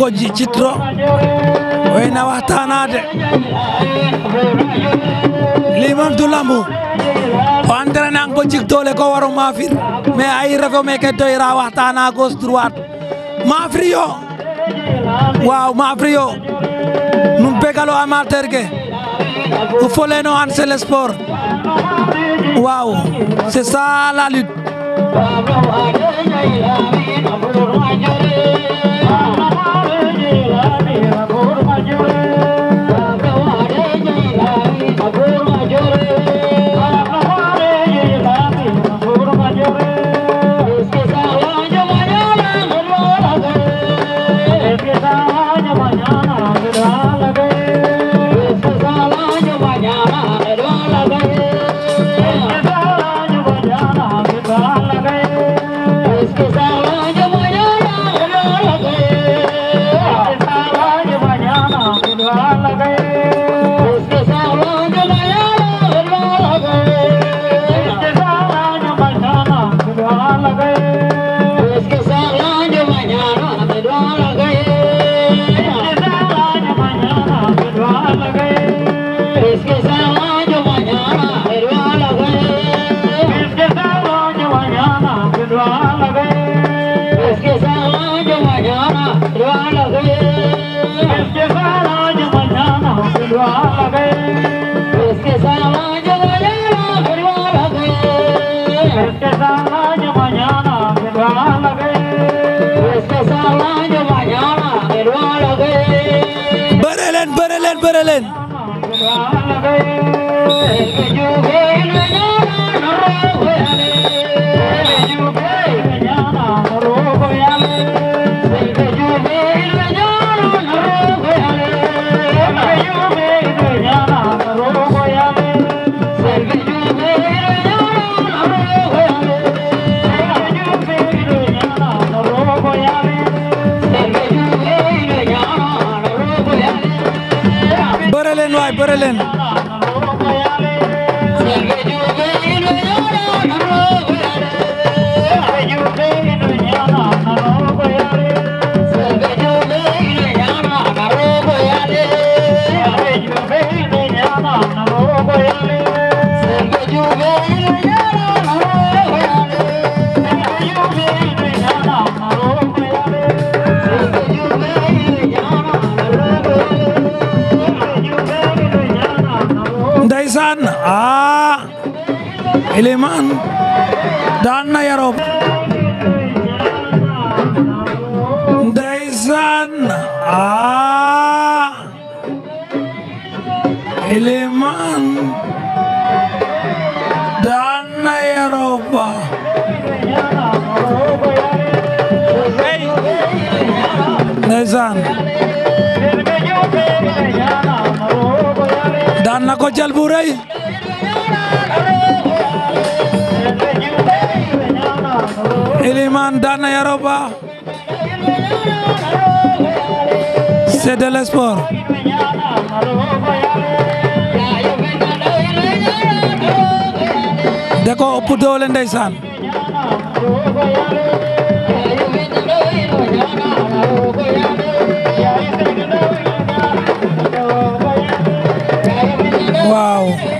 Kodji Citro wayna waxtaanade lii moom du lambu o entraîné ang bo jik doole ko waro maafir mais ay refo meke doyra waxtaana gauche droite maafri yo waaw maafri yo num begalo amateur ke o foleno an c'est le sport waaw c'est ça la lutte Berelen berelen ndeysaan Elimane daan na Yarob ndeysaan Elimane daan na Yarob ndeysaan daan na ko jël bu rëy Elimane daan na Yarob c'est de l'espoir da ko ëpp doole ndeysaan waaw